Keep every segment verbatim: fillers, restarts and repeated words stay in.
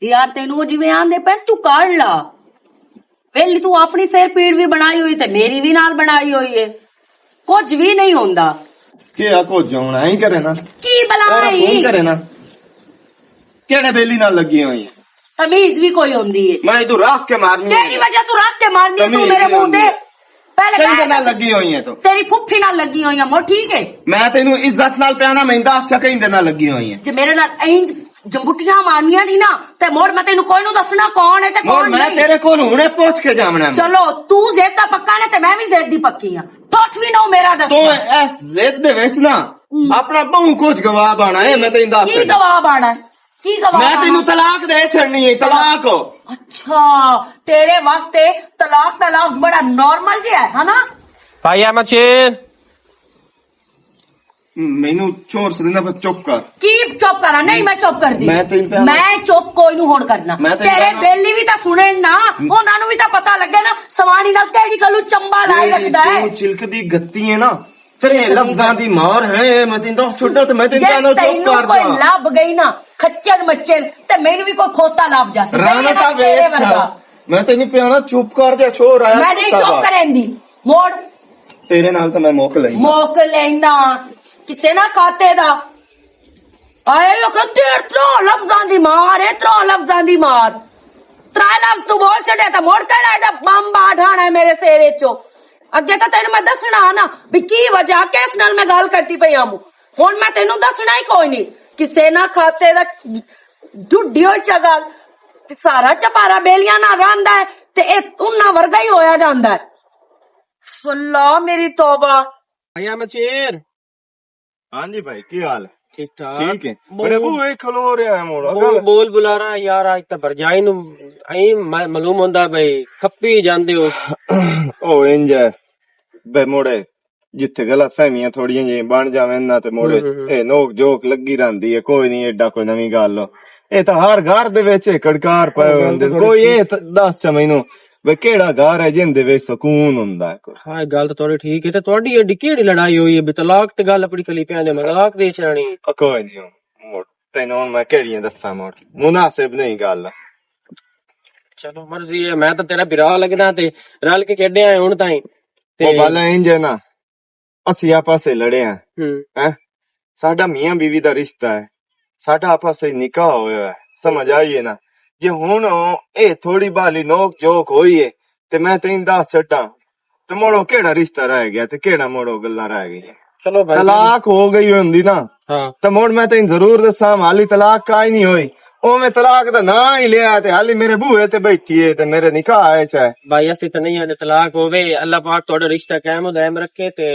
یار، تینوں جیویں آندے پے، تو کر لا۔ ویلی تو اپنی سر پیڑ بھی بنائی ہوئی تے میری بھی نال بنائی ہوئی ہے۔ کچھ بھی نہیں ہوندا۔ کیا کچھ ہونا ہی کرے نا؟ کی بلا اور ہی؟ فون کرے نا؟ کہڑے بیلی نال لگی ہوئی ہے؟ تمیز بھی کوئی ہوندی ہے۔ میں ادھر رکھ کے مارنی ہے۔ تیری وجہ تو رکھ کے مارنی ہے تو تمیز میرے بھی منہ ہوندی تے۔ ہے۔ پہلے کہیں میں دے نال لگی ہوئی ہے تو؟ تیری پھپھی نال لگی ہوئی ہے، مو ٹھیک ہے؟ میں تینوں عزت نال پیانا، میں دس چا کہیں دے نال لگی ہوئی ہے۔ جے میرے نال اینج جمبٹیاں مارنیاں نہیں نا، تے مڑ میں تینوں کوئی نوں دسنا کون ہے تے مڑ کون میں نہیں۔ تیرے کول ہنے پہنچ کے جاونا ہے۔ چلو، تو زید دا پکا نے تے میں بھی زید دی پکی ہاں۔ ٹھوٹ بھی نہ ہو میرا دسنا۔ تو اس زید دے وچ نا ہم۔ اپنا بہوں کچھ گواہ بانا ہے، میں تینوں دس کی دینا۔ گواہ بانا ہے؟ کی گواہ میں بانا؟ تینوں طلاق دے چھڑنی ہے، طلاق۔ اچھا، تیرے واسطے طلاق دا لفظ بڑا نارمل جہا ہے، ہے نا؟ بھائی احمد شیر۔ مینوں چور سدنا، پر چپ کر۔ کی چپ کراں؟ نہیں، میں چپ کر دی۔ میں تینوں پہلے میں چپ کوئی نوں ہون کرنا۔ میں تینوں تیرے پہلے بیلی بھی تاں سنن نا، انہاں نوں بھی تاں پتہ لگے نا، سوانی نال کیڑی گلوں چمبا لائے تیری رکھدا ہے۔ تینوں چلک دی گتی ہے نا، تیرے چلک دی لفظاں گتی۔ دی مار ہے، میں تینوں دس چھوڑا تے میں تینوں جے پہلے چپ تینوں کر کوئی داں۔ لب گئی نا، کھچن مچن، تے مینوں بھی کوئی کھوتا لب جاسی۔ رانا تیرے تاں ویکھ، ورگا۔ میں تینوں پیانا چپ کر جا، چھوڑ آیا میں نہیں کتا چپ دا۔ کریندی۔ موڑ۔ تیرے نال تاں میں موک لینا۔ موک لینا۔ کسے نہ کھاتے دا۔ آئے لوگ تیر ترو لفظاں دی مار ہے، ترو لفظاں دی مار۔ ترا لفظ تو بول چھڈے تے مڑ کڑا دا بم باڈ آنا ہے میرے سر وچوں۔ اگے تاں تینوں میں دسنا نا بھی کی وجہ، کس نال میں گل کرتی پئی ہاں۔ ہن میں تینوں دسنا ہی کوئی نہیں۔ کسے نہ کھاتے دا ڈڈی ہوئی چا گل۔ تے سارا چپارا بیلیاں نال رہندا ہے تے اے انہاں ورگا ہی ہویا جاندا ہے۔ اللہ میری توبہ۔ بھائی احمد شیر۔ ہاں جی بھائی، کی حال ہے؟ ٹھیک ٹھاک۔ ٹھیک ہے۔ بول۔ بڑے بوئے کھلو رہے ہیں موڑ۔ بول، بول بلا رہا یار، آج تک برجائی نو ایں م-، معلوم ہوندا بھائی، کھپی جاندے ہو۔ او انج ہے، بے موڑے، جتھے غلط فہمیاں تھوڑیاں جیاں بن جاون نا تے موڑے، ہوں، ہوں، ہوں۔ اے نوک جوک لگی رہندی ہے، کوئی نہیں ایڈا کوئی نویں گل۔ اے تاں ہر گھر دے وچ اے کڑکار پئے ہوندے، کوئی اے ت-، دس چا مینوں وے کیڑا گھر ہے جن دے وچ سکون ہوندا ہے کوئی؟ ہاں، گل تاں تہاڈی ٹھیک ہے۔ تے تہاڈی ایڈی کیڑی لڑائی ہوئی ہے؟ بے طلاق تے گل اپنی کلی پیا نے، میں طلاق دے چھڑانی۔ او کوئی نہیں، مڑ تینوں ہن میں کیڑیاں دساں، مڑ مناسب نہیں گل۔ چلو مرضی ہے، میں تاں تیرا بھرا لگدا تے رل کے کھیڈے آئے ہن تائیں۔ تے او بالا انج ہے نا، اسی آپس سے لڑے ہیں۔ ہوں۔ ہیں؟ ساڈا میاں بیوی دا رشتہ ہے، ساڈا آپس سے نکاح ہویا ہے، سمجھ آئی ہے نا؟ جے ہن اے تھوڑی بالی نوک جوک ہوئی ہے تے میں تین دس چھڈاں تے مڑو کیڑا رشتہ رہ گیا تے کیڑا مڑو گلاں رہ گئیاں۔ چلو بھائی۔ طلاق ہو گئی ہوندی نا، ہاں۔ تے مڑ میں تین ضرور دساں، حالی طلاق کائی نہیں ہوئی۔ او میں طلاق دا نام ہی لیا تے حالی میرے بوئے تے بیٹھی ہے تے میرے نکاح ہے چاہے۔ بھائی، اسی تے نہیں آندے طلاق ہووے، اللہ پاک تہاڈا رشتہ قائم و دائم رکھے۔ تے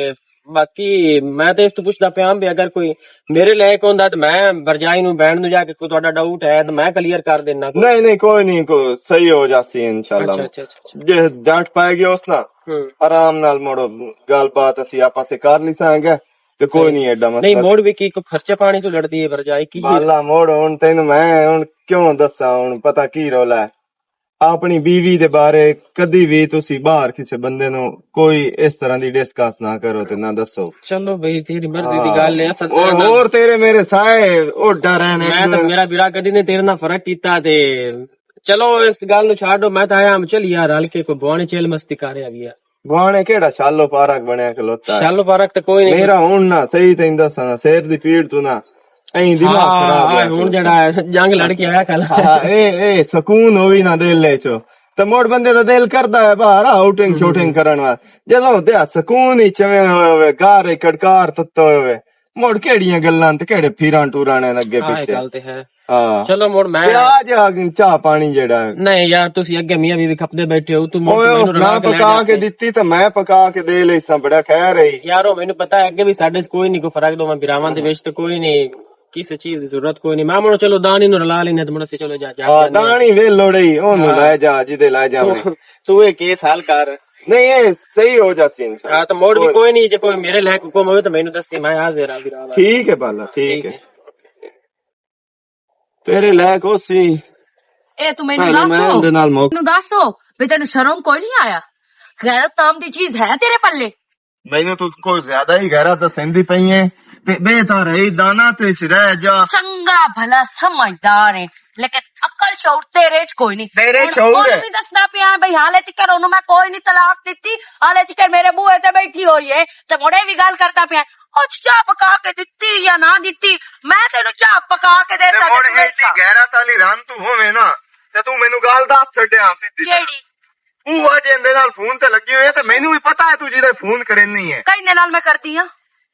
باقی میں تے اس تو پوچھدا پیاں بھی اگر کوئی میرے لائق ہوندا تے میں برجائی نوں بہن نوں جا کے کوئی تہاڈا ڈاؤٹ ہے تے میں کلیئر کر دینا۔ نہیں، نہیں، کوئی نہیں، کوئی صحیح ہو جاسی انشاءاللہ۔ اچھا، اچھا، اچھا، اچھا۔ جے ڈٹ پائے گی اس نا، ہوں۔ آرام نال مڑو گل بات اسی آپس سے کر لی سانگے۔ تے کوئی نہیں ایڈا مسئلہ۔ نہیں، موڑ بھی کی کوئی خرچہ پانی تو لڑدی ہے برجائی کی؟ بالا موڑ ہن تینوں میں ہن کیوں دساں، ہن پتہ کی رولا ہے؟ اپنی بیوی دے بارے کدی بھی تسی باہر کسے بندے نوں کوئی اس طرح دی ڈسکس نہ کرو تے نہ دسو۔ چلو بھائی، تیری مرضی دی گل ہے، اصل اور، تیرے نال اور تیرے میرے سائے او ڈر ہیں۔ میں تے میرا بیرا کدی نے تیرے نال فرق کیتا تے چلو اس گل نوں چھاڑو، میں تے آیا ہم چلی یار رل کے کوئی بوانے چیل مستی کر رہا بھی ہے۔ گوانے کیڑا شالو پارک بنیا کھلوتا ہے؟ شالو پارک تے کوئی نہیں۔ میرا ہن نہ صحیح تیں دساں، سر دی پیڑ تو نہ، ایں دماغ ہاں، خراب ہاں، ہویا ہن کھلوتا۔ جڑا ہے، جنگ لڑ کے آیا کل۔ ہاں، اے، اے سکون ہوئی نہ دل لے چو۔ تے مڑ بندے دا دل کردا ہے باہر آؤٹنگ ہوں۔ شوٹنگ کرن واسطے۔ جدوں تے سکون ہی چویں ہوئے ہوئے، گھر ہی کڑکار تتے ہوئے ہوئے، مڑ کیڑیاں گلاں تے کیڑے پھیراں ٹوراں نے اگے ہاں، اے پیچھے۔ گل تے ہے۔ ہاں۔ چلو مڑ میں تے آ جا چاہ پانی جیڑا ہے۔ نہیں یار، تسی اگے میاں بیوی کھپدے بیٹھے ہو، تو مڑ اوے تینوں اس نہ رلا کے لے پکا کے جاسے۔ دتی تے میں پکا کے دے لئی ساں، بڑا خیر ہے۔ یار، او مینوں پتہ ہے اگے بھی ساڈے چ کوئی نہیں، کوئی فرق دوواں بھراواں دے وچ تے کوئی نہیں، کسے چیز دی ضرورت کوئی نہیں۔ میں مڑ چلو دانی نوں رلا لینے تے مڑ اسی چلو جا، جا ہاں، کے آنے۔ دانی ویل لوڑے ہی، اونوں ہاں۔ لے جا، جدے لے جا تو، تو اے کیس حل کر۔ نہیں، اے صحیح ہو جاسی انشاءاللہ۔ ہاں، تے مڑ بھی کوئی کوئی نہیں، جے کوئی میرے لائق حکم ہوئے تے مینوں دسی، میں حاضر ہاں بھراواں۔ ٹھیک ہے بالا، ٹھیک ٹھیک ہے۔ ہے۔ تیرے لائق ہو سی۔ اے تو مینوں پہلے میں دسو۔ اندے نال موک- مینوں دسو، بھی تینوں شرم کوئی نہیں آیا؟ غیرت نام دی چیز ہے تیرے پلے؟ مینوں تو کوئی زیادہ ہی غیرت دسندی پئی ہے۔ تے بہتر ہے، دانا تے چ رہ جا۔ چنگا بھلا سمجھدار ہے، لیکن عقل شعور تیرے چ کوئی نہیں۔ تیرے ہن شعور ہے۔ بھی دسدا پیا بھئی، حالے تک انہوں میں کوئی نہیں طلاق دتی، حالے تک میرے بوئے تے بیٹھی ہوئی ہے، تے مڑے بھی گل کردا پیا۔ او چاہ پکا کے دتی یا نہ دتی، میں تینوں چاہ پکا کے دے تے سکدا مڑ ایسی غیرت والی رن تو ہووے نا، تے تو مینوں گل دس چھڈیا سیدھی طرح۔ کیڑی؟ وہ اج ایندے نال فون تے لگی ہوئی ہے، تے مینوں بھی پتا ہے تو جی دے فون کرنی ہے۔ کہیں دے نال میں کرتی ہاں؟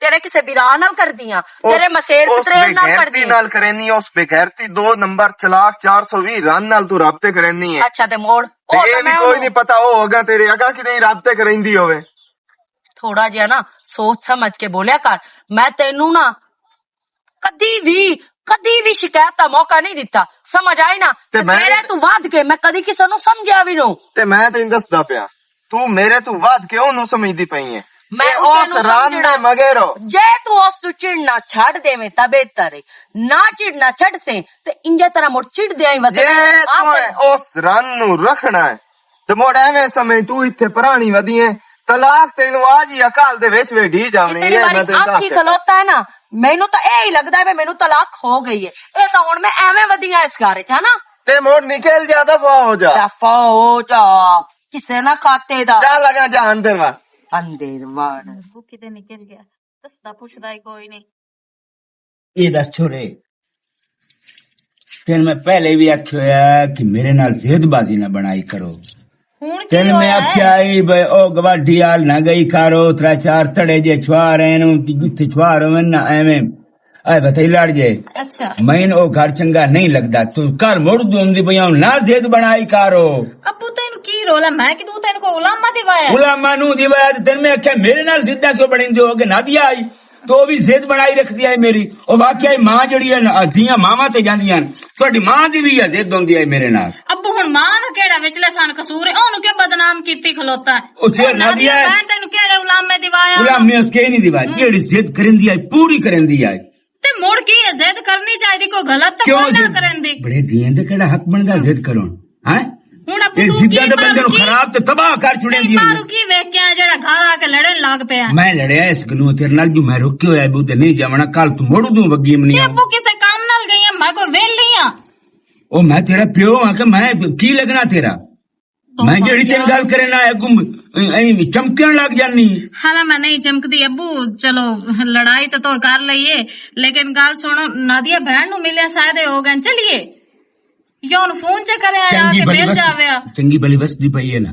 تیرے کسے برا نال کرتی ہاں؟ تیرے مسیر اس پترے نال بغیرتی کرتی ہاں؟ نال کرنی ہے، اس بغیرتی دو نمبر چلاک چار سو وی رن نال تو رابطے کرنی ہے۔ اچھا، تے موڑ۔ تے او اے تے بھی میں کوئی ہوں۔ نہیں پتا، او اگاں تیرے اگاں کدے رابطے کریندی ہوئے۔ تھوڑا جہا نا سوچ سمجھ کے بولیا کر۔ میں تینوں نا کدی بھی، کدی بھی شکایت دا موقع نہیں دتا۔ سمجھ آئی نا؟ تے تے میں تیرے تو ودھ کے میں کدی کسے نوں سمجھیا بھی نو۔ تے میں تینوں دسدا پیا، تو میرے تو ودھ کے اونوں سمجھدی پئی ہے۔ میں تے اس اس نوں رن سمجھنا۔ دے مگر ہو۔ جے تو اس تو چڑنا چھڈ دیویں تاں بہتر ہے۔ نہ چڑنا چھڈ سے تے انجے طرح مڑ چڑ دے آئی ودے۔ جے تو اس رن نو رکھنا ہے تے مڑ ایویں سمجھ تو اتھے پرانی ودی ہے۔ طلاق تینوں آج ہی اکال دے وچ ویڈی جاونی اتنی ہے، باری میں تینوں آنکھی دس کھلوتا ہے نا، مینوں تاں اے ہی لگدا ہے مینوں طلاق ہو گئی ہے۔ اے تاں ہن میں ایویں ودیاں اس گھر چ، ہے نا؟ تے مڑ نکل جا، دفعہ ہو جا۔ دفعہ ہو جا، کسے نہ کھاتے دا۔ جا لگا جا اندر وا۔ اندر وڑ۔ ابو کتے نکل گیا؟ دسدا پچھدا ہی کوئی نہیں۔ اے دس چھوڑے، تین میں پہلے بھی آکھیا ہویا کہ میرے نال زید بازی نہ بنائی کرو۔ ہن کی تین میں ہویا ہے؟ آکھیا ای بھائی او گواڈی آل نہ گئی کارو، ترا چار تڑے جے چھوار ہیں نو، جتھے چھوار ہوئے نہ ایویں، اے بتائی لڑ جے۔ اچھا۔ میں او گھر چنگا نہیں لگدا، تو کر مڑ دوں دی بھئی نہ زید بنائی کارو۔ ابو تینوں کی رولا؟ میں کہ دوں تینوں کو علامہ دیوایا؟ علامہ نو دیوایا تے تین میں آکھیا میرے نال زدہ کیوں بنیندے ہو کہ نہ دیا آئی؟ تو او بھی ضد بنائی رکھدی ہے میری۔ او واقعی ماں جڑی ہے نا، دھیاں ماواں تے جاندیاں ہن۔ تہاڈی ماں دی بھی ہے ضد ہوندی ہے میرے نال۔ ابو ہن ماں دا کیڑا وچلے سان قصور ہے؟ اونوں کیوں بدنام کیتی کھلوتا ہے؟ او شیر اوناں نہ دی دیا ہے۔ بہن تینوں کیڑے علامے دیوایا؟ غلام میں اس کے نہیں دیوایا۔ ہوں۔ جیڑی ضد کریندی ہے، پوری کریندی ہے۔ تے مڑ کی ہے؟ ضد کرنی چاہیے، کوئی غلط تے کیوں کوئی نہ ضد؟ کریندی۔ بڑے دین تے کیڑا حق بندا ضد کرن؟ ہاں؟ ہن ابو اے تو ضداں کی تے بندے نوں مارو کی؟ خراب تے تباہ کر چھڑیندی ہے۔ مارو کی ویکھ کے جڑا گھر آ کے لڑن لگ پیا؟ میں لڑیا اس گلوں تیرے نال جو میں رکے ہویا بو تے نہیں جاونا، کل تو مڑ دوں وگی منی تے آؤ۔ ابو کسے کام نال گئی ہاں، میں کوئی ویلی ہاں۔ او میں تیرا پیو ہاں کہ میں کی لگنا تیرا؟ میں جڑی تین گل کرنا ہے، اگوں ایں چمکن لگ جانی۔ حالا میں نہیں چمکدی ابو، چلو لڑائی تو تو کر لئیے، لیکن گل سنو، نادیہ بہن نو ملیا سائے دے ہو گئے، چلیے۔ یا اونوں فون چ کرے آ، چنگی بھلی مل وس-، جاوے آ۔ چنگی بھلی وسدی پئی ہے نا،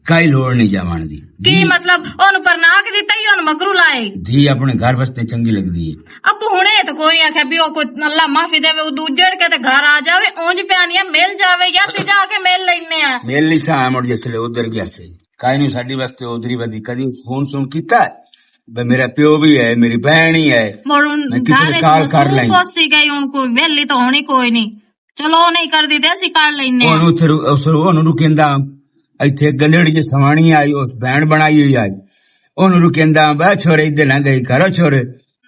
کائی لوڑ نہیں جاون دی۔ کی مطلب؟ اونوں پرنا کے دتا ہی، اونوں مگرو لائے۔ جی، اپنے گھر واسطے چنگی لگدی ہے۔ ابو ہنے تو کوئی آکھے بھی او کوئی اللہ معافی دے، او دوجڑ کے تے گھر آ جاوے، اونج پیانیاں مل جاوے، یا سی جا کے مل لینے آ۔ مل نہیں سا، مڑ جس لے ادھر گیا سی۔ کائی نو ساڈی واسطے ادھری ودی کدی فون سن کیتا ہے؟ بے میرا پیو بھی ہے، میری بہن ہی ہے۔ مڑ ہن میں کسی گھر کال اس کر لیں۔ مصروف سی گئی، ہن کوئی ویلی تو ہونی کوئی نہیں۔ چلو، او نہیں کردی تے اسی کر لینے آں۔ اونوں اتھے رو-، اس رو-، اونوں رکیندا، ایتھے گنڈڑ جی سوانی آئی، اس بہن بنائی ہوئی آئی۔ اونوں رکیندا، بے چھوڑے، ادھر نہ گئی کرو چھوڑے۔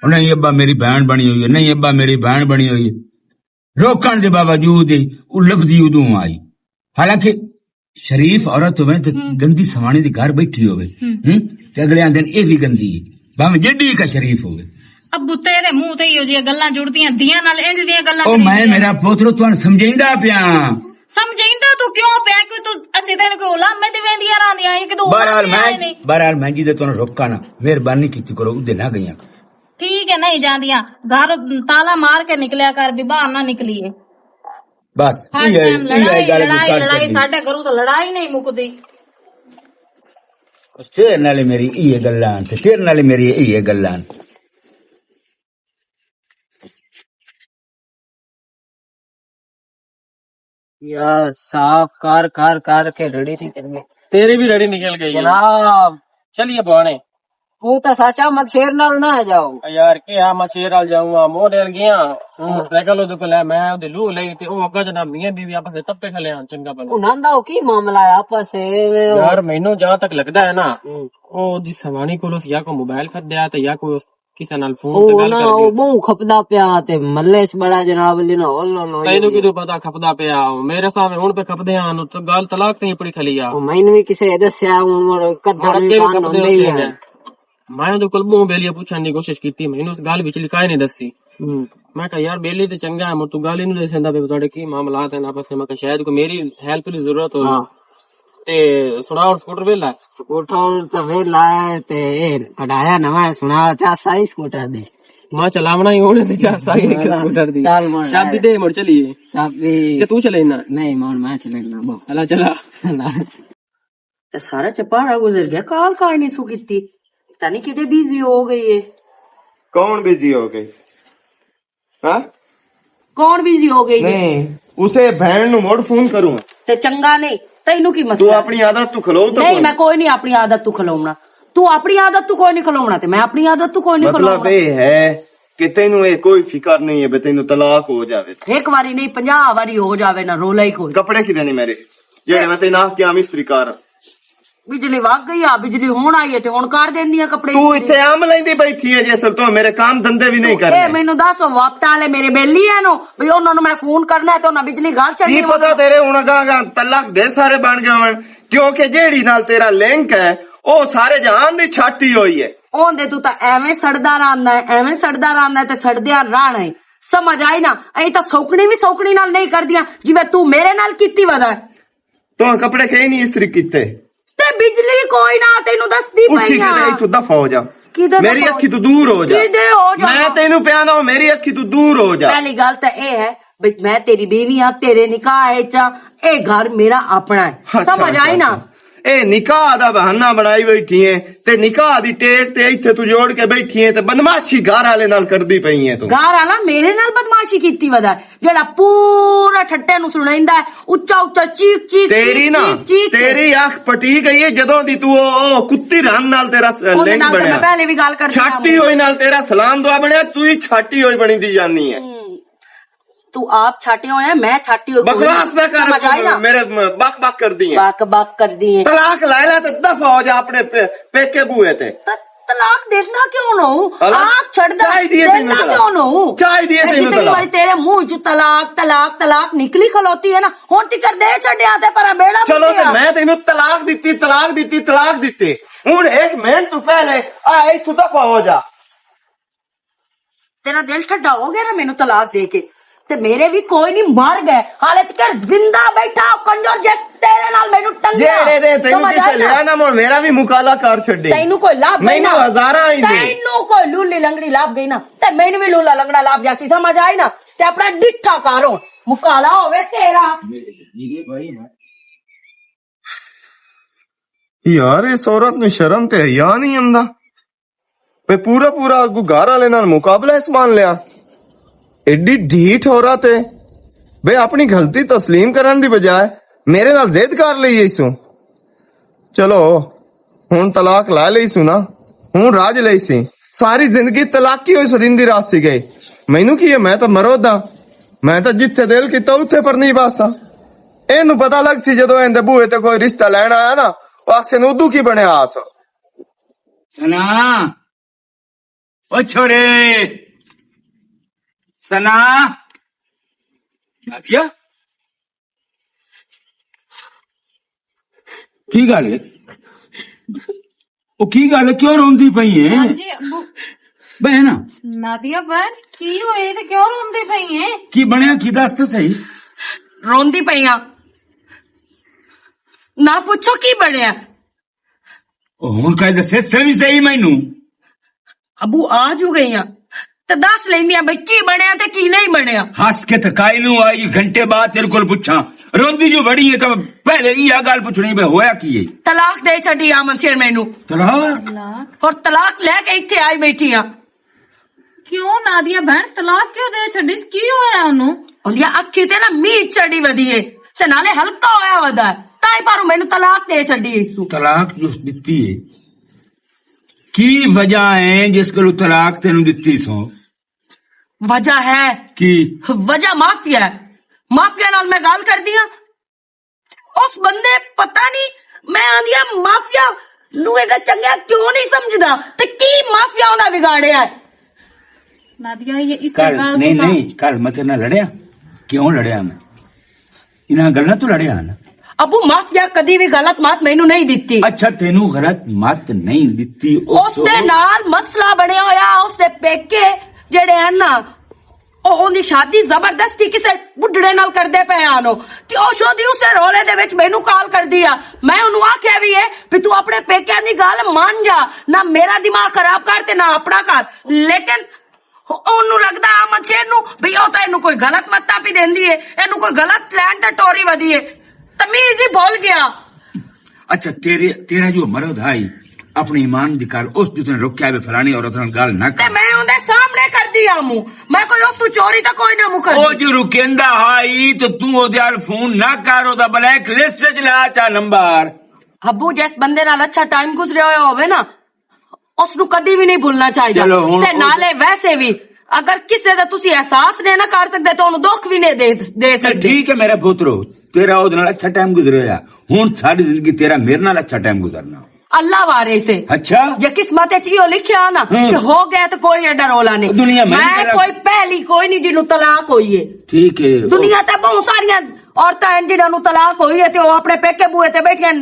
او نہیں ابا، میری بہن بنی ہوئی ہے، نہیں ابا، میری بہن بنی ہوئی ہے۔ روکن دے باوجود ہی او لبھدی ادوں آئی۔ حالانکہ شریف عورت ہوئے تے ہم۔ گندی سوانی دے گھر بیٹھی ہوئے۔ ہم۔ ہم؟ تے اگلے آندے اے بھی گندی ہے۔ بھاویں جڈی کا شریف ہوئے۔ ابو تیرے منہ تے ہی ہو جیاں گلاں جڑدیاں، دیاں نال انج دیاں گلاں او میں کریندیاں۔ میرا پوترو تانوں سمجھیندا پیاں۔ سمجھیندا تو کیوں پیا؟ کہ تو اسی دن کو علامے تے ویندیاں راندیاں، ایک دو بہرحال علامے میں، آئے نے۔ بہرحال میں جی دے تانوں روکا نا، مہربانی کیتی کرو، ادے نہ گئیاں۔ ٹھیک ہے، نہیں جاندیاں۔ گھر تالا مار کے نکلیا کر، بھی باہر نہ نکلیے۔ بس، ہر یہ ہے، ٹائم یہ ہے لڑائی، گل لڑائی، کر لڑائی، چھڈی۔ ساڈے گھروں تو لڑائی نہیں مکدی۔ بس تیرے نال میری یہ گلاں، تے تیرے نال میری یہ گلاں۔ یار، صاف کر، کر، کر کے رڑی نکل گئی۔ تیری بھی رڑی نکل گئی ہے۔ جناب۔ چلیے بوانے۔ وہ تو سچا مت شیر نال نہ جاؤ۔ یار، کیا مت شیر نال جاؤں گا؟ موٹر سائیکل گیا۔ ہاں۔ موٹر سائیکل اودے کول ہے، میں اودے لو لئی تے او اگا جناب میاں بیوی آپس وچ تپے کھلے ہن، چنگا بھلا۔ انہاں دا کی معاملہ ہے آپس وچ؟ یار، مینوں جہاں تک لگدا ہے نا، ہوں۔ او دی سوانی کولوں یا کوئی موبائل کھدیا تے یا کوئی کسے نال فون تے او گل نا، کر او دی۔ بہوں کھپدا پیا تے ملے اس بڑا جناب علی نا، او لو لو تینوں جی۔ کدوں پتا کھپدا پیا؟ میرے سامنے ہن پہ کھپدے ہن، تے گل طلاق تے ہی پڑی کھلی آ۔ او مینوں وی کسے دسیا، ہن کدھر ہن اگے وی کھپدے ہوندے ہی ہوسے ہیں۔ میں اودے کول بہوں بیلیاں پوچھن دی کوشش کیتی، مینوں اس گل وچ لکھائے نہیں دسی۔ میں کہا، "یار، بیلی تے چنگا ہے، مر تو گل ہی نہیں دسیندا پیا، تہاڈے کی معاملات ہیں آپس میں؟" میں کہا، "شاید کوئی میری ہیلپ دی ضرورت ہوئی۔" تے سنا، اور سکوٹر ویلا ہے؟ سکوٹر تے ویلا ہے، تے اے کڈایا نواں ہے، سنا، چاس آئی سکوٹر دی۔ میں چلاونا ہی ہونے تے چاس آئی نہیں سکوٹر دی۔ چل مر۔ چابی دے، مر چلیے۔ چابی۔ کہ تو چلے نا؟ نہیں، مر میں چلے نا، بو۔ اللہ چلا۔ اللہ۔ تے سارا چپاڑا گزر گیا، کال کائے نہیں سو کیتی۔ پتہ نہیں کدے بزی ہو گئی ہے۔ کون بزی ہو گئی؟ ہاں؟ کون بزی ہو گئی ہے؟ نہیں، اسے بہن نو مڑ فون کروں۔ تے چنگا نہیں، تینوں کی مسئلہ؟ تو اپنی عادت تو کھلو تو نہیں، کوئی۔ میں کوئی نہیں اپنی عادت تو کھلونا۔ تو اپنی عادت تو کوئی نہیں کھلونا، تے میں اپنی عادت تو کوئی نہیں مطلب کھلونا۔ یہ ہے کہ تینوں یہ کوئی فکر نہیں ہے بھی تینوں طلاق ہو جاوے۔ ایک واری نہیں، پنجاہ واری ہو جاوے نا، رولا ہی کوئی۔ کپڑے کدے نہیں میرے؟ جڑے میں تینوں آکھ کے آ مستری کر۔ بجلی وگ گئی آ، بجلی ہون آئی ہے تے ہون کر دیندی آ کپڑے۔ تو اتھے آم لیندی بیٹھی ہے، جے سر تو میرے کام دھندے بھی نہیں کرنے۔ اے مینوں دس، او وقت والے میرے بیلی ہے نو، بھی انہاں نوں میں فون کرنا ہے تے انہاں بجلی گھر چڑھنی کی پتہ تیرے ہن اگاں اگاں تلک دے سارے بن گئے ہون، کیونکہ جیڑی نال تیرا لنک ہے، او سارے جہان دی چھاٹی ہوئی ہے۔ اون دے تو تا ایویں سڑدا رہندا ہے، ایویں سڑدا رہندا ہے تے سڑدیا رہنا ہے۔ سمجھ آئی نا؟ اے تا سوکھنی بھی سوکھنی نال نہیں کردیاں، جویں تو میرے نال کیتی ودا ہے۔ تو کپڑے کہیں نہیں استری کیتے۔ تے بجلی کوئی نہ، تینوں دسدی اٹھی پئی کے آں۔ تے اتھوں دفع ہو جا۔ کدھر میری دفع ہو اکھی تو دور ہو جا۔ کدھر ہو جا؟ میں تینوں پیا نہ، میری اکھی تو دور ہو جا۔ پہلی گل تے اے ہے بھئی، میں تیری بیوی ہاں، تیرے نکاح اچ ہاں، اے گھر میرا اپنا ہے۔ اچھا، سمجھ آئی اچھا، نا؟ اچھا۔ اے نکاح دا بہانہ بنائی بیٹھی ہے، تے نکاح دی ٹیک تے ایتھے تو جوڑ کے بیٹھی ہے، تے بدمعاشی گھر والے نال کردی پئی ہے تو۔ گھر والا میرے نال بدمعاشی کیتی ودا ہے، جڑا پورا ٹھٹے نو سنائندا ہے، اچا اچا چیک چیک تیری چیک نا، چیک چیک۔ تیری اکھ پٹی گئی ہے جدوں دی تو او، او کتی رن نال تیرا اوندے لنک نال تے بنیا۔ میں پہلے بھی گل کر چاٹی ہوئی نال تیرا سلام دعا بنیا، تو ہی چاٹی ہوئی بنی دی جانی ہے۔ ہوں۔ تو آپ چھاٹے ہوئے ہیں، میں چھاٹی ہوئی کوئی بکواس نہ کر، سمجھ آئی نا؟ میرے م-، بک بک کر دی ہیں۔ بک بک کر دی ہیں۔ طلاق لے لے تے دفع ہو جا اپنے پے-، پیکے بوئے تے۔ ت-، طلاق دینا کیوں نہ ہوں؟ طلاق؟ آپ چھڑ دا، چاہی دیے دینا تینوں طلاق؟ کیوں نہ ہوں؟ چاہی دیے میں تینوں جتنی طلاق؟ باری تیرے منہ چ طلاق، طلاق، طلاق نکلی کھلوتی ہے نا، ہن تکر دے چھڈیا تے پرا بیڑا چلو تے پٹیا۔ میں تینوں طلاق دتی، طلاق دتی، طلاق دتی۔ ہن ایک منٹ تو پہلے آ ایتھوں دفع ہو جا۔ تیرا دل ٹھڈا ہو گیا نا مینوں طلاق دے کے؟ تے میرے بھی کوئی نہیں، مر گئے۔ حالت کر زندہ بیٹھا او کنجر، جس تیرے نال مینوں ٹنگیا۔ جیڑے دے تینوں سمجھ آئی نا؟ لیا نا، مڑ میرا بھی مکالا کر چھڈے۔ تینوں کوئی لب گئی نا؟ مینوں ہزاراں آئی دے۔ تینوں کوئی لولی لنگڑی لب گئی نا، تے مینوں بھی لولا لنگڑا لب جاسی، سمجھ آئی نا؟ تے اپنا ڈٹھا کر ہن، مکالا ہوے تیرا۔ یار، اس عورت نوں شرم تے حیا نہیں آندا۔ پے پورا پورا اگو گھر والے نال مقابلہ اس بن لیا۔ ایڈی ڈھیٹ عورت ہے۔ بے اپنی غلطی تسلیم کرن دی بجائے میرے نال ضد کر لئی اس سوں۔ چلو، ہن طلاق لا لئی سوں نا، ہن راج لئی سی۔ ساری زندگی طلاقی ہوئی سدین دی رات سی گئی۔ مینوں کی ہے، میں تاں مرو دا۔ میں تاں جتھے دل کیتا اتھے پر نہیں باسا۔ اینوں پتہ لگ سی جدوں ایندے بوئے تے کوئی رشتہ لینا آیا نا، او آکھسے نوں ادوں کی بنیا آس۔ سنا، او چھوڑے، سنا۔ نادیہ، کی گل ہے؟ او کی گل ہے؟ کیوں روندی پئی ہے؟ ہاں جی، ابو۔ بہن۔ نادیہ بہن، کی ہوئے تے کیوں روندی پئی ہے؟ کی بنیا؟ کی دس تے صحیح۔ روندی پئی آں۔ نہ پوچھو کی بنیا۔ او ہن کہہ دسے تے وی صحیح مینوں۔ ابو آ جو گئی آں۔ تے دس لیندی آں بھئی کی بنیا تے کی نہیں بنیا۔ ہس کے تکائی نوں آئی، گھنٹے بعد تیرے کول پچھاں۔ روندی جو بڑی ہے تاں پہلے ایہا گل پچھنی بھئی ہویا کی ہے؟ طلاق دے چھڈی آ منصور مینوں۔ طلاق؟ اور طلاق لے کے اتھے آئی بیٹھی آں۔ کیوں نادیہ بہن، طلاق کیوں دے چھڈی؟ کی ہویا اونوں؟ اوندیاں اکھیں تے نا مینہ چڑھی ودی ہے، تے نالے ہلکا ہویا ودا ہے، تاں ہی پاروں مینوں طلاق دے چھڈی ہے سو۔ طلاق جو دتی ہے، کی وجہ ہے جس کولوں طلاق تینوں دتی سو؟ وجہ ہے؟ کی؟ وجہ مافیا ہے۔ مافیا نال میں گل کردی ہاں۔ اس بندے پتہ نہیں، میں آندی ہاں مافیا نو ایڈا چنگا کیوں نہیں سمجھدا؟ تے کی مافیا اوندا بگاڑیا ہے؟ نادیہ، یہ اس کل، گل نہیں، کو نہیں، کل میں تیرے نال لڑیا۔ کیوں لڑیا میں؟ انہاں گلاں تو لڑیا نا۔ ابو، مافیا کدی بھی غلط مت مینوں نہیں دتی۔ اچھا، تینوں غلط مت نہیں دتی۔ اس اس دے نال مسئلہ بنیا ہویا، اس دے پیکے جڑے ہیں نا، او اوندی شادی زبردستی کسے بڈھڑے نال کردے پئے آنو۔ تے او شودی اسے رولے دے وچ مینوں کال کر دیا۔ میں اونوں آکھیا بھی ہے بھی تو اپنے پیکیاں دی گل مان جا، نہ میرا دماغ خراب کر تے نہ اپنا کر۔ لیکن اونوں لگدا احمد شیر نوں بھی او تاں اینوں کوئی غلط متا بھی دیندی ہے، اینوں کوئی غلط لین تے ٹوری ودی ہے۔ تمیز ہی بھول گیا۔ اچھا، تیرے تیرا جو مرد ہے، اپنے ایمان دی کر، اس جتنے رکیا وے فلانی عورت نال گل نہ تے کر۔ میں اوندے سامنے کردی آموں، میں کوئی اس تو چوری تے کوئی نہ مکر۔ او جو رکیندا ہائی تے تو او دے نال فون نہ کر، او دا بلیک لسٹ وچ لا چا نمبر۔ ابو، جس بندے نال اچھا ٹائم گزریا ہویا ہوے نا، اس نو کدی بھی نہیں بھولنا چاہیے۔ چلو، ہن تے او نالے ویسے بھی اگر کسے دا تسی احساس نہیں نہ کر سکدے تے اونوں دکھ بھی نہیں دے، دے تے سکدے۔ ٹھیک ہے میرا پترو، تیرا او نال اچھا ٹائم گزریا، ہن ساری زندگی تیرا میرے نال اچھا ٹائم گزرنا۔ اللہ وارث ہے۔ اچھا۔ جے قسمت وچ ایہو لکھیا نا ہوں۔ کہ ہو گیا تے کوئی ایڈا رولا نہیں۔ دنیا میں میں میرا کوئی پہلی کوئی نہیں جنوں طلاق ہوئی ہے۔ ٹھیک ہے۔ دنیا تے بہت ساریاں عورتاں ہیں جنہاں نوں طلاق ہوئی ہے تے وہ اپنے پیکے بوئے تے بیٹھیاں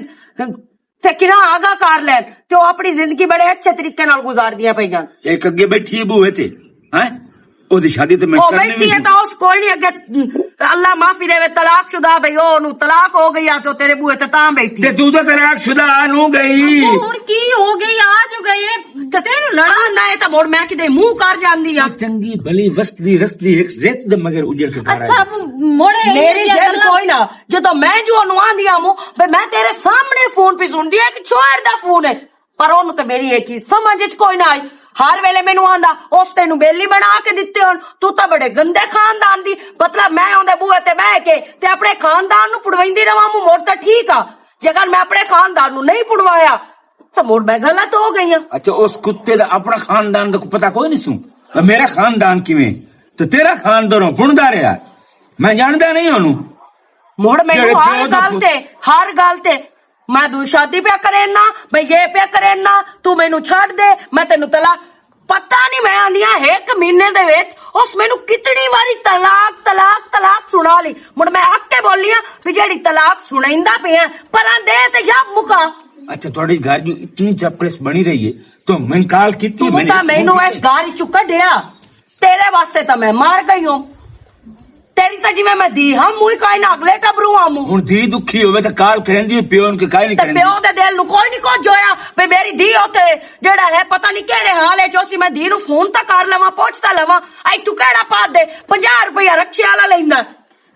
تے کنا آگا کر لین تے وہ اپنی زندگی بڑے اچھے طریقے نال گزاردیاں پئیاں۔ ایک اگے بیٹھی ہے بوئے تے، ہیں؟ او دی شادی تے میں او کرنی بیٹھی نہیں ہے سی۔ تاں اس کوئی نہیں اگے، اللہ معافی دے، طلاق شدہ بھئی، او نو طلاق ہو گئی آ تے او تیرے بوئے تے تاں بیٹھی تے ہے۔ تو تے طلاق شدہ نو گئی۔ ابو، ہن کی ہو گئی؟ آ جو گئی ہے، تے تینوں لڑا نہ ہے تاں مڑ میں کدے منہ کر جاندی آ۔ او چنگی بھلی وسدی رسدی ایک زیت دے مگر اجڑ کے گھر آئی۔ اچھا، ابو، مڑے میری یہ ضد گلاں کوئی نہ، جدوں میں جو نو آندی آ مو، بھئی میں تیرے سامنے فون پہ سن دیا کہ شوہر دا فون ہے۔ پر اونوں تے میری یہ چیز سمجھ وچ کوئی نہ آئی۔ ہر ویلے مینوں آندا، "اس تینوں بیلی بنا کے دتے ہن، تو تاں بڑے گندے خاندان دی۔" مطلب، میں اوندے بوئے تے بہہ کے تے اپنے خاندان نوں پڑویندی رہواں، موں مڑ تے ٹھیک آ۔ جے اگر میں اپنے خاندان نوں نہیں پڑوایا، تاں مڑ میں غلط ہو گئی ہاں۔ اچھا، اس کتے دا اپنا خاندان دا پتہ کوئی نہیں سوں؟ میرا خاندان کیویں؟ تے تیرا خاندان بندا رہیا۔ میں جاندا نہیں اونوں۔ مڑ مینوں جڑے ہر پیو دا گل پت- تے، ہر گل تے میں دو شادی پیا کرے نا، میں یہ پیا کرے نا، تو مینوں چھڈ دے، میں تینوں طلاق۔ پتہ نہیں میں آندیاں ایک مہینے دے وچ اس مینوں کتنی واری طلاق، طلاق، طلاق سنا لی۔ مڑ میں آ کے بولی ہاں بھی جیڑی طلاق سنائندا پیا، پراں دے تے یا مکا۔ اچھا، تہاڈی گھر جو اتنی چپکلس بنی رہی ہے، تو میں کال کیتی، تو میں نے تاں مینوں اس گھر چوں کڈیا، تیرے واسطے تاں میں مار گئی ہوں۔ تیری تاں جویں میں دھی ہاں، موئی کائے نہ اگلے ٹبروں آموں۔ ہن دھی دکھی ہوے تاں کال کریندی، پیو ان کے کائے نہیں تے کریندی۔ پیو دے دل نوں کوئی نہیں کچھ ہویا، پے میری دھی اوتھے جیڑا ہے پتہ نہیں کیڑے حال وچ ہوسی، میں دھی نوں فون تاں کر لواں، پوچھ تاں لواں، اے تو کیڑا پا دے، پنجاہ روپیہ رکشے والا لیندا۔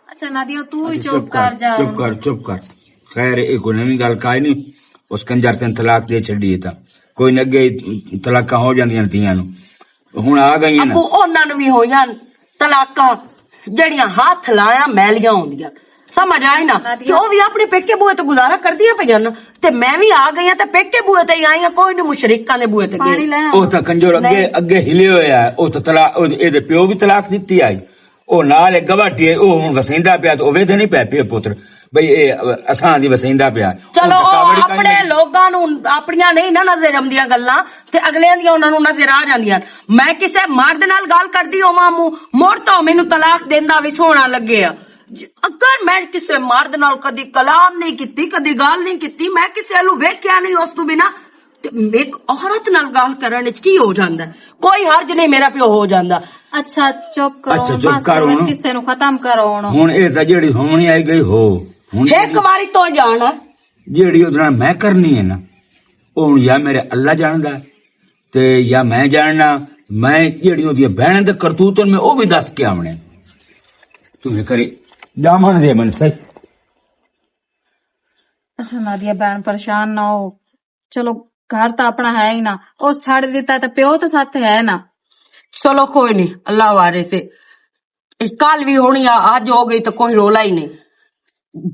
اچھا نادیہ، تو ہی اچھا، چپ چپ کر کر، جا۔ چپ کر، چپ کر۔ خیر، یہ کوئی نویں گل کائے نہیں۔ اس کنجر تین طلاق دے چھڈی ہے تاں کوئی نہ، اگے طلاقاں ہو جاندیاں تھیاں نوں۔ ہن آ گئیاں نا۔ ابو، انہاں نوں وی ہویاں طلاقاں، جڑیاں ہاتھ لایا میلیاں ہوندیاں۔ سمجھ آئی نا؟ نادیہ۔ کہ او وی اپنے پیکے بوئے تے گزارا کردیاں پئیاں نا۔ تے میں وی آ گئی ہاں تے پیکے بوئے تے ہی آئی ہاں، کوئی نہیں مشرکاں دے بوئے تے پانی گئی۔ لے آ۔ او تاں کنجر اگے، نہیں۔ اگے ہلے ہویا ہے۔ او تاں طلاق، او، اے دے پیو وی طلاق دتی آئی۔ او نال ایک گواٹی ہے، او ہن وسیندا پیا تے او ویدھے نہیں پے پیو پتر۔ بھئی، اے اساں دی وسیندا پیا۔ چلو، او اپنے لوگاں نوں اپنیاں نہیں نہ نظر آندیاں گلاں، تے اگلیاں دیاں انہاں نوں نظر آ جاندیاں۔ میں کسے مرد نال گل کردی ہوواں موں، مڑ تاں مینوں طلاق دیندا وی سوہنا لگے آ۔ ج-، اگر میں کسے مرد نال کدی کلام نہیں کیتی، کدی گل نہیں کیتی، میں کسے نوں ویکھیا نہیں اس توں بنا، تے میں ایک عورت نال گل کرن وچ کی ہو جاندا ہے؟ کوئی حرج نہیں، میرا پیو ہو جاندا۔ اچھا، چپ کرو، اچھا، چپ بس کرو، اس قصے نوں ختم کرو ہن۔ ہن اے تاں جیڑی ہونی آئی گئی ہو۔ ہن ایک واری تو جانا۔ جیڑی اودے نال میں کرنی ہے نا، او ہن یا میرے اللہ جاندا ہے، تے یا میں جاننا، میں جیڑی اودیاں بہناں دے کرتوت ہن، میں او وی دس کے آونے۔ توں کرے جامن دے من سچ۔ اچھا نادیہ بہن، پریشان نہ ہو۔ چلو، گھر تاں اپنا ہے ہی نا، او چھڈ دتا تے پیو تے ساتھ ہے نا۔ چلو کوئی نہیں، اللہ وارث ہے۔ اے کل وی ہونی آ، اج ہو گئی تے کوئی رولا ہی نہیں۔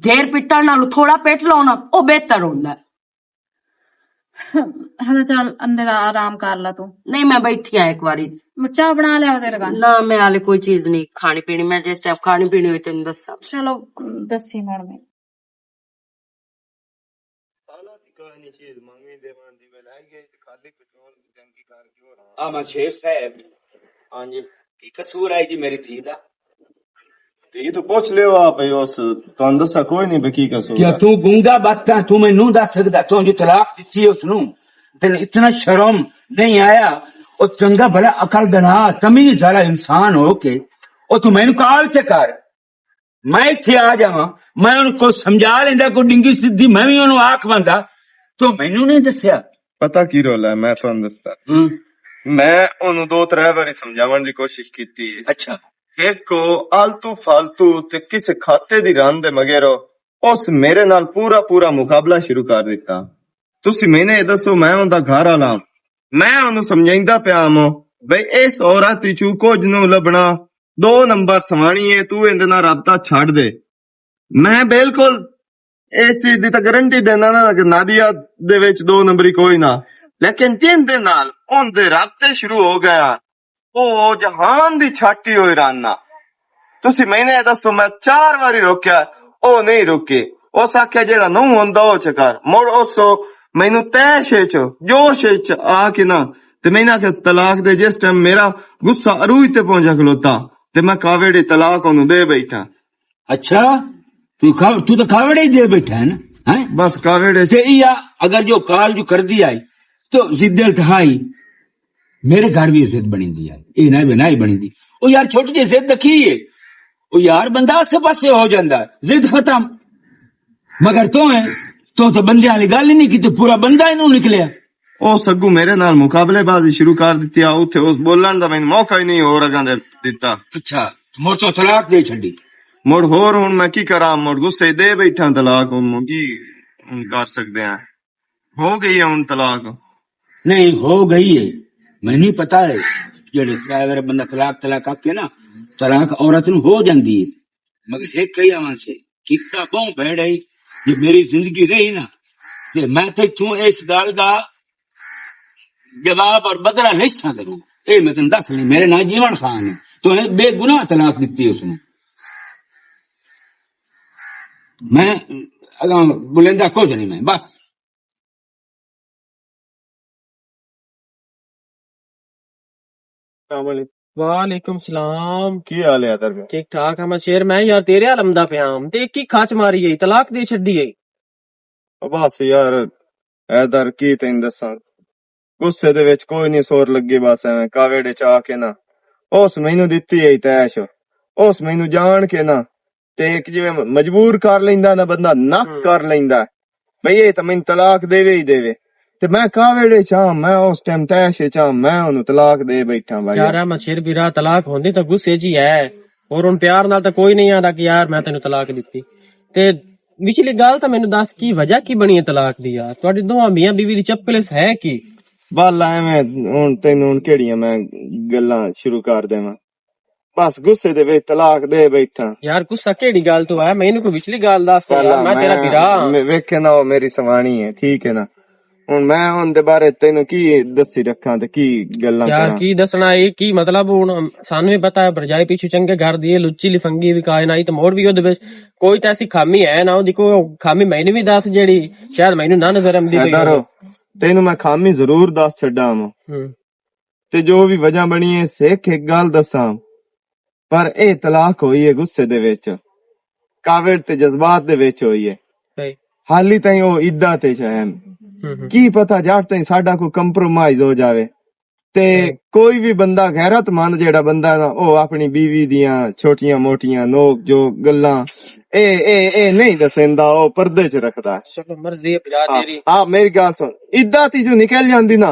ڈھیر پٹن نال تھوڑا پٹ لو نا، او بہتر ہوندا ہے۔ ہاں، چل اندر آ، آرام کر لا تو۔ نہیں، میں بیٹھی ہاں ایک واری۔ چاہ بنا لیا تیرے کن؟ نہ، میں حالے کوئی چیز نہیں کھانی پینی، میں جس ٹائم کھانی پینی ہوئی تینوں دساں۔ چلو، دسی مڑ میں۔ سالا دی کہانی چیز منگویں دے ون دی ویل آئی گئی تے خالی پٹرول دی ٹینکی کر کے ہو رہا۔ احمد شیر صاحب، ہاں جی۔ کی قصور ہے جی میری دھی دا؟ تے یہ تو پوچھ لیو آپ، اس تانوں دسا کوئی نہیں بکی قصور کیا ہے۔ تو گونگا بات ہے، تو مینوں دس سکدا؟ تو جو طلاق دتی اس نوں، تینوں اتنا شرم نہیں آیا؟ او چنگا بڑا عقل دنا، تمیز والا انسان ہو کے، او تو مینوں کال تے کر، میں ایتھے آ جاواں، میں ان کو سمجھا لیندا، کوئی ڈنگی سدھی میں بھی انہوں آکھ بندا، تو مینوں نہیں دسیا۔ پتہ کی رولا ہے، میں تانوں دسدا۔ ہوں۔ میں انہوں دو ترے واری سمجھاون دی کوشش کیتی ہے۔ اچھا۔ ایک او آلتو فالتو تے کسے کھاتے دی رن دے مگر اس میرے نال پورا پورا مقابلہ شروع کر دتا۔ تسی میں نے دسو، میں اوندا گھر والا، میں اونوں سمجھائندا پیا ہاں بھئی اس عورت وچوں کچھ نوں لبنا، دو نمبر سوانی ہے، تو ایندے نال رابطہ چھڈ دے۔ میں بالکل اس چیز دی تاں گارنٹی دینا نا کہ نادیہ دے وچ دو نمبری کوئی نہ، لیکن جن دے نال ان دے رابطے شروع ہو گیا، او جہان دی چھاٹی ہوئی رانا۔ تسی میں نے دسو، میں چار واری روکیا، او نہیں رکے۔ اس آکھیا جیڑا نہ ہوندا او چکر۔ مڑ اس مینوں تیش وچ، جوش وچ آ کے نا، تے میں نے آکھیا طلاق دے۔ جس ٹائم میرا غصہ عروج تے پہنچا کھلوتا، تے میں کاوڑے طلاق اونوں دے بیٹھا۔ اچھا، تو کھا-، تو تو کاوڑے ہی دے بیٹھا ہے نا، ہیں؟ بس کاوڑے۔ تے یہ اگر جو کال جو کر دی آئی، تو ضد التہائی، میرے گھر بھی ضد بنی دی آئی، یہ نہ بنا ہی بنی دی۔ او یار، چھوٹی جی ضد کی ہے؟ او یار، بندہ آسے پاسے ہو جاندا ہے، ضد ختم۔ مگر تو ہے، تو تو بندے والی گل ہی نہیں کی، تو پورا بندہ ہی نوں نکلیا۔ او سگو میرے نال مقابلے بازی شروع کر دتی آ، اوتھے اس بولن دا مینوں موقع ہی نہیں ہور اگاں دے دتا۔ اچھا، مڑ تو طلاق دے چھڈی؟ مڑ ہور ہن میں کی کراں، مڑ غصے دے بیٹھا طلاق، ہن میں کی کر سکدے ہاں؟ ہو گئی ہے ہن طلاق۔ نہیں، ہو گئی ہے، مینوں پتا ہے، جڑے ترے وار بندہ طلاق، طلاق آکھے نا، طلاق عورت نوں ہو جاندی ہے۔ مگر ایک کئی آواں سے، کتا بہوں بھیڑ ہے، جے میری زندگی رہی نا، تے میں تے توں اس گل دا جواب اور بدلہ نہیں سا ضرور۔ اے میں تینوں دس نہیں، میرے نال جیون خان ہے۔ تو نے بے گناہ طلاق دتی اس نے۔ میں اگاں بلندہ کچھ نہیں، میں بس۔ السلام علیکم۔ وعلیکم السلام۔ کی حال ہے ادھر پہ؟ ٹھیک ٹھاک احمد شیر، میں یار تیرے حال امدا پیا ہاں۔ تے کی کھچ ماری ہے، طلاق دے چھڈی ہے؟ او بس یار، اے در کی تین دساں، غصے دے وچ کوئی نہیں سور لگی، بس ایویں کاوڑے چا کے نا، اس مینوں دتی ہے تیش، اس مینوں جان کے نا، تے ایک جویں مجبور کر لیندا نا بندہ، نک ہم۔ کر لیندا، بھئی اے تاں مینوں طلاق دیوے ہی دیوے۔ تے میں کاوڑے چاں، میں اس ٹائم تیش چاں، میں اونوں طلاق دے بیٹھا بھائی۔ یار احمد شیر بیرا، طلاق ہوندی تاں غصے 'چ ہی ہے، اور ہن پیار نال تاں کوئی نہیں آندا کہ یار میں تینوں طلاق دتی۔ تے وچلی گل تاں مینوں دس، کی وجہ کی بنی ہے طلاق دی یار؟ تہاڈی دوواں میاں بیوی دی چپلس ہے کی؟ ول ایویں ہن تینوں ہن کیڑیاں میں گلاں شروع کر دیواں؟ بس غصے دے وچ طلاق دے بیٹھا۔ یار غصہ کیڑی گل تو ہے؟ مینوں کوئی وچلی گل دس تے یار، پہلا میں تیرا میں، بھرا ہاں۔ میں ویکھے نہ او میری سوانی ہے، ٹھیک ہے نا؟ ہن میں ان دے بارے تینوں کی دسی رکھاں تے کی گلاں یار کراں؟ کی دسنا، اے کی مطلب؟ ہن سانوں وی پتہ ہے بھرجائی پیچھے چنگے گھر دی، اے لچی لفنگی وی کائے نہ، تے موڑ وی اودے وچ کوئی تے ایسی خامی ہے نہ، اودی کوئی خامی مینوں وی دس جیڑی شاید مینوں نہ نظر آندی پئی ادھر ہووے۔ تینوں میں خامی ضرور دس چھڈاں واں۔ ہوں۔ تے جو وی وجہ بنی ہے، سکھ ایک گل دساں، پر اے طلاق ہوئی ہے غصے دے وچ، کاوڑ تے جذبات دے وچ ہوئی ہے۔ صحیح۔ حالی تائیں او عدت تے ہن۔ ہوں ہوں۔ کی پتہ جٹ تائیں ساڈا کوئی کمپرومائز ہو جاوے۔ تے صحیح۔ کوئی وی بندہ غیرت مند جیڑا بندہ ہے نا، او اپنی بیوی دیاں چھوٹیاں موٹیاں نوک جو گلاں اے، اے، اے نہیں دسیندا، او پردے چ رکھدا ہے۔ چلو مرضی ہے بھرا ہاں، تیری۔ ہاں، میری گل سن، عدت ہی جو نکل جاندی نا،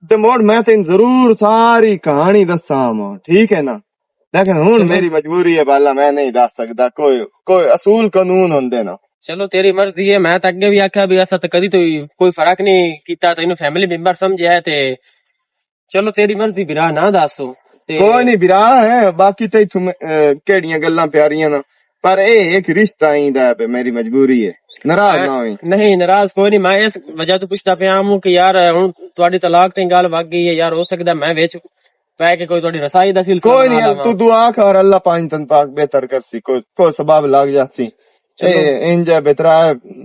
تے مڑ میں تین ضرور ساری کہانی دساں واں، ٹھیک ہے نا؟ لیکن ہن چلو۔ میری مجبوری ہے بالا، میں نہیں دس سکدا۔ کوئی، کوئی اصول قانون ہوندے نا۔ چلو تیری مرضی ہے، میں تے اگے بھی آکھیا بھی ایسا تے کدی تو کوئی فرق نہیں کیتا، تینوں فیملی ممبر سمجھیا ہے تے چلو تیری مرضی بھرا، نہ دسو۔ تے کوئی نہیں بھرا ہے، باقی تے اتھوں میں، اے، کیڑیاں گلاں پیاریاں نا، پر اے ایک رشتہ ایندا ہے، میری مجبوری ہے، ناراض میں نہ ہوئیں۔ نہیں، ناراض کوئی نہیں، میں اس وجہ تو پوچھدا پیا ہوں کہ یار، ہن تہاڈی طلاق تے گل وگ گئی ہے یار، ہو سکدا میں وچ پے کے کوئی تہاڈی رسائی دا سلسلہ کوئی بنا نہیں، لواں۔ تو دعا کر، اللہ پاک تن پاک بہتر کرسی، کوئی، کوئی سبب لگ جاسی۔ چلو۔ اے انج ہے، بترا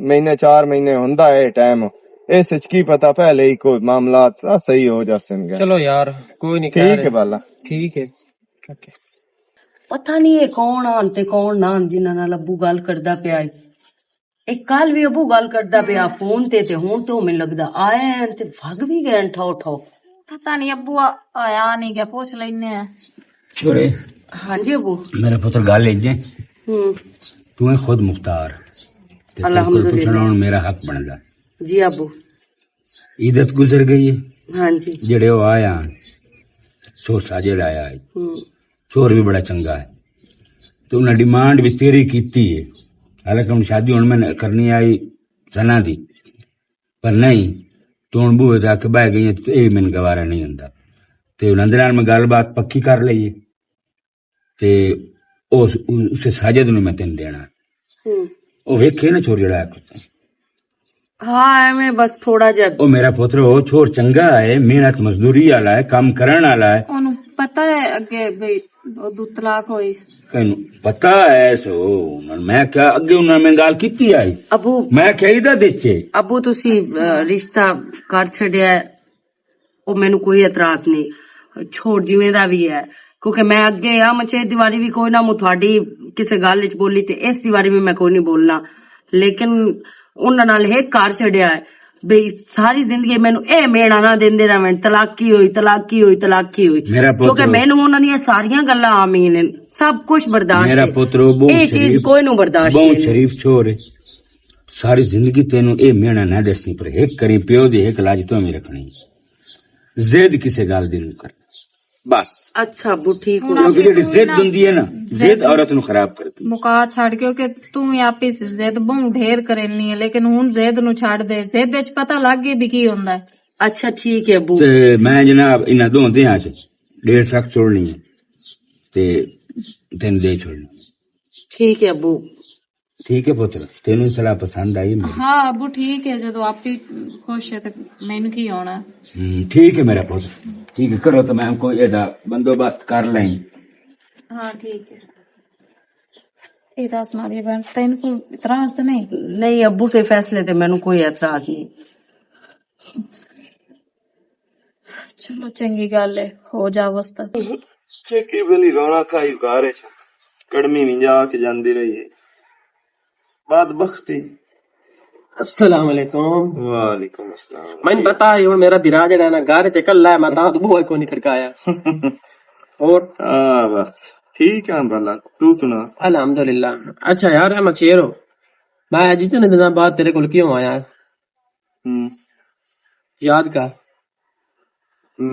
مہینے، چار مہینے ہوندا ہے ٹائم، اس وچ کی پتہ پہلے ہی کوئی معاملات صحیح ہو جاسن گے۔ چلو یار، کوئی نہیں، ٹھیک ہے بالا۔ ٹھیک ہے۔ اوکے۔ پتہ نہیں یہ کون آن تے کون نہ آن جنہاں نال ابو گل کردا پیا ہے۔ ایک کل بھی ابو گل کردا پیا فون تے، تے ہن تو میں لگدا آئے ہیں تے بھگ بھی گئے ہیں ٹھاؤ ٹھاؤ۔ پتہ نہیں ابو آ-، آیا نہیں گیا، پوچھ لینے ہیں۔ چھوڑے۔ ہاں جی ابو۔ میرا پتر گل ہے جی۔ ہوں۔ تو ہے خود مختار۔ تے تیرے کول الحمدللہ۔ پوچھنا ہن میرا حق بندا۔ جی ابو۔ عیدت گزر گئی ہے۔ ہاں جی۔ جڑے وہ آیا، چھوٹ ساجد آیا ہے۔ ہوں۔ چور بھی بڑا چنگا ہے۔ تو انہاں ڈیمانڈ بھی تیری کیتی ہے۔ حالانکہ ہن شادی ہن میں کرنی آئی سنا دی۔ پر نہیں، تو ہن بوہے تے آ کے بہ گئی ہے، تو یہ مینوں گوارا نہیں ہوندا۔ تے انہاں دے نال میں گل بات پکی کر لئی ہے۔ تے اس، اسے ساجد نوں میں تین دینا۔ ہوں۔ او ویکھے نا چور جڑا ہے۔ ہاں، ایویں بس تھوڑا جہا۔ او میرا پتر، او چور چنگا ہے، محنت مزدوری والا ہے، کم کرن والا ہے۔ اونوں پتہ ہے اگے بھئی ادوں طلاق ہوئی۔ تینوں پتہ ہے سو، میں کیا اگے انہاں نے گل کیتی آئی؟ ابو۔ میں کیا ایدا دچے؟ ابو تسی، آ، رشتہ کر چھڈیا ہے۔ او مینوں کوئی اعتراض نہیں، چھوڑ جویں دا وی ہے، کیونکہ میں اگے آ مچے دیواری وی کوئی نہ موں تہاڈی کسے گل وچ بولی تے اس دیواری وی میں کوئی نہیں بولنا، لیکن انہاں نال ہک کار چھڈیا ہے بھئی ساری زندگی مینوں اے میڑا نہ دیندے رہون، طلاقی ہوئی، طلاقی ہوئی، طلاقی ہوئی۔ میرا پتر، کیونکہ مینوں انہاں دیاں ساریاں گلاں آمین ہیں، سب کچھ برداشت میرا ہے۔ پتر، وہ بہت اے چیز شریف، کوئی نوں برداشت بہت نہیں۔ شریف چھوڑ ہے۔ ساری زندگی تینوں اے میڑا نہ دسی، پر ہک کری پیو دی ہک لاج تو میں رکھنی۔ ضد کسے گل دی نوں کر۔ بس۔ اچھا ابو، ٹھیک ہو۔ کیونکہ جڑی ضد ہوندی ہے نا، ضد عورت نوں خراب کر دی۔ مکا چھڈ، کیونکہ تو ہی آپ اس ضد بہوں ڈھیر کرینی ہے، لیکن ہن ضد نوں چھڈ دے، ضد وچ پتہ لگ گئی بھی کی ہوندا ہے۔ اچھا ٹھیک ہے ابو۔ تے میں جناب انہاں دو دیاں چ ڈیڑھ سک چھوڑنی ہے تے تین دے چھوڑنی۔ ٹھیک ہے ابو۔ ٹھیک ہے پتر، تینوں صلاح پسند آئی میری؟ ہاں ابو، ٹھیک ہے، جدوں آپ ہی خوش ہے تے مینوں کی ہونا۔ ہم، ٹھیک ہے میرا پتر، ٹھیک ہے، کرو تو میں کوئی ایدا بندوبست کر لیں۔ ہاں ٹھیک ہے۔ اے دس ماں دی بہن، تینوں کوئی اعتراض تے نہیں؟ نہیں ابو، سے فیصلے تے مینوں کوئی اعتراض نہیں۔ چلو چنگی گل ہے، ہو جاوس تاں۔ چکی بلی رونا کائی گارے چ کڑمی نہیں جا کے جاندی رہی ہے۔ بد بختی۔ السلام علیکم۔ وعلیکم السلام۔ میں پتا ہے ہن میرا دیرا جڑا ہے نا گھر چ کلا ہے، میں تاں تو بوہا کوئی نہیں کھڑکایا۔ اور؟ ہاں بس ٹھیک ہے بلا، تو سنا؟ الحمدللہ۔ اچھا یار احمد شیر ہو، میں اج اتنے دنوں بعد تیرے کول کیوں آیا؟ ہوں۔ یاد کر،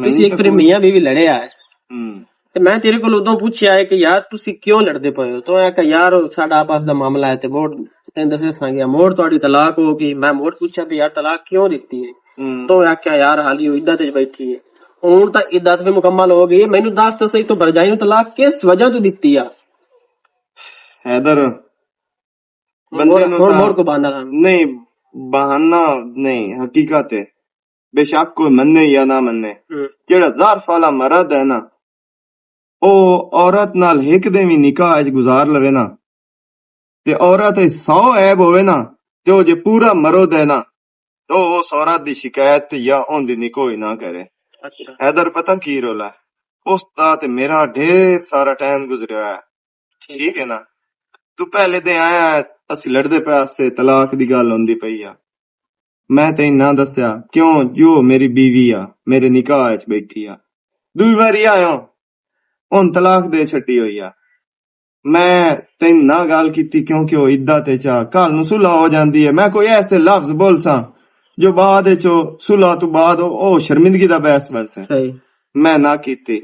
تسی ایک پھر میاں بیوی لڑے آئے۔ ہوں۔ تے میں تیرے کول ادوں پوچھیا ہے کہ یار تسی کیوں لڑدے پئے ہو؟ تو آکھیا یار ساڈا آپس دا معاملہ ہے تے موڑ تینوں دسے سانگیا، موڑ تہاڈی طلاق ہو گئی۔ میں موڑ پوچھیا تے یار طلاق کیوں دتی ہے؟ ہوں۔ تو آکھیا یار حالی او عدت وچ بیٹھی ہے۔ ہن تاں عدت بھی مکمل ہو گئی ہے۔ مینوں دس تے صحیح، تو بھرجائی نوں طلاق کس وجہ تو دتی آ؟ حیدر، بندے نوں ہن تاں موڑ کو بہانا کرنا۔ نہیں، بہانا نہیں، حقیقت ہے۔ بے شک کوئی منے یا نہ منے، ہوں۔ جیڑا ظرف والا مرد ہے نا، او عورت نال ہک دن وی نکاح وچ گزار لوے نا، تے عورت وچ سو عیب ہووے نا، تے او جے پورا مرد ہے نا، تو اس عورت دی شکایت یا اون دی نکاح ہی نہ کرے۔ اچھا۔ حیدر، پتہ کی رولا ہے؟ اس دا تے میرا ڈھیر سارا ٹائم گزریا ہے۔ ٹھیک ہے نا؟ تو پہلے دے آیا ہے، اسی لڑدے پے آسے، طلاق دی گل ہوندی پئی آ۔ میں تینوں نہ دسیا، کیوں جو میری بیوی آ، میرے نکاح وچ بیٹھی آ۔ دوئی واری آیا، ہن طلاق دے چھڈی ہوئی آ۔ میں تینوں نہ گل کیتی، کیونکہ او عدت وچ آ، کل نوں صلح ہو جاندی ہے۔ میں کوئی ایسے لفظ بولساں جو بعد وچ او صلح تو بعد او، او شرمندگی دا باعث بنسے۔ صحیح۔ میں نہ کیتی۔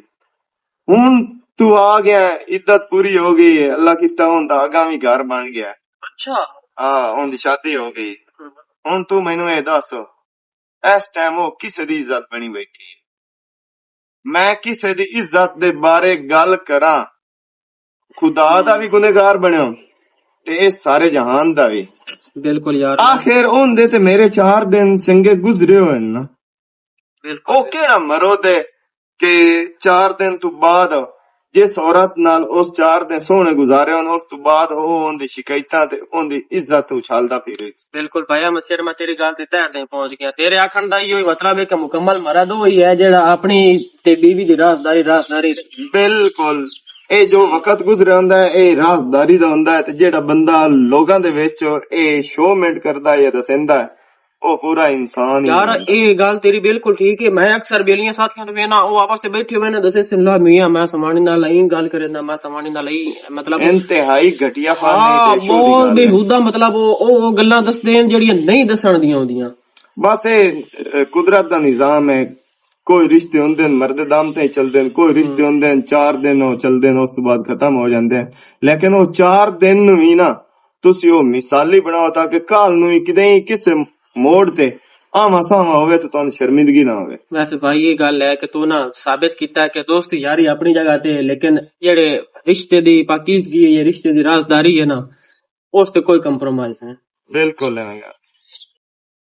ہن تو آ گیا ہے، عدت پوری ہو گئی ہے، اللہ کیتا ہن دا اگاں وی گھر بن گیا ہے۔ اچھا۔ ہاں، ہن دی شادی ہو گئی۔ ہن تو مینوں اے دس، اس ٹائم او کسے دی عزت بنی بیٹھی ہے؟ میں کسے دی عزت دے بارے گل کراں، خدا دا وی گنہگار بنیا تے اس سارے جہان دا وی۔ بالکل یار۔ آخر ہن دے تے میرے چار دن چنگے گزرے ہوئے نا۔ بالکل۔ او کیڑا مرد ہے کہ چار دن تو بعد جس عورت نال اس چار دن سوہنے گزارے ہن، اس تو بعد او اون دی شکایتاں تے اون دی عزت اچھالدا پھرے۔ بالکل بھائی احمد شیر، میں تیری گل تے تہہ تے پہنچ گیا۔ تیرے آکھن دا ایہو ہی مطلب ہے کہ مکمل مرد وہی ہے جیڑا اپنی تے بیوی دی رازداری، رازداری رکھے۔ بالکل۔ اے جو وقت گزریا ہوندا ہے، اے رازداری دا ہوندا ہے، تے جیڑا بندہ لوگاں دے وچ اے شو مینٹ کردا ہے یا دسیندا ہے، او پورا انسان ہی یار، نہیں۔ اے گل تیری بالکل ٹھیک ہے۔ میں اکثر بیلیاں ساتھیاں نوں وینا، او آپس وچ بیٹھے ہوئے نے، دسے، "سن لا میاں، میں سمانی نال ایں گل کرے دا، میں سمانی نال ایں"، مطلب، انتہائی گھٹیا فارم ہے ہاں، تے شو دی بہت گل ہے۔ بےہودہ، مطلب، او، او، او گلاں دسدے نے جیڑیاں نہیں دسن دیاں ہوندیاں۔ بس اے، اے، قدرت دا نظام ہے۔ کوئی رشتے ہوندے نے، مردے دم تے چلدے نے، کوئی رشتے ہوندے نے، چار دن او چلدے نے، اس تو بعد ختم ہو جاندے نے۔ لیکن او چار دن نوں وی نا، تسی او مثالی بناؤ تاکہ کل نوں وی کدے کسے موڑ تے آواں ساواں ہوئے تو تانوں شرمندگی نہ ہوئے۔ ویسے بھائی، یہ گل ہے کہ تو نا ثابت کیتا ہے کہ دوست یاری اپنی جگہ تے، لیکن جڑے رشتے دی پاکیزگی ہے، یہ رشتے دی رازداری ہے نا، اس تے کوئی کمپرومائز نہیں۔ بالکل ایویں گل۔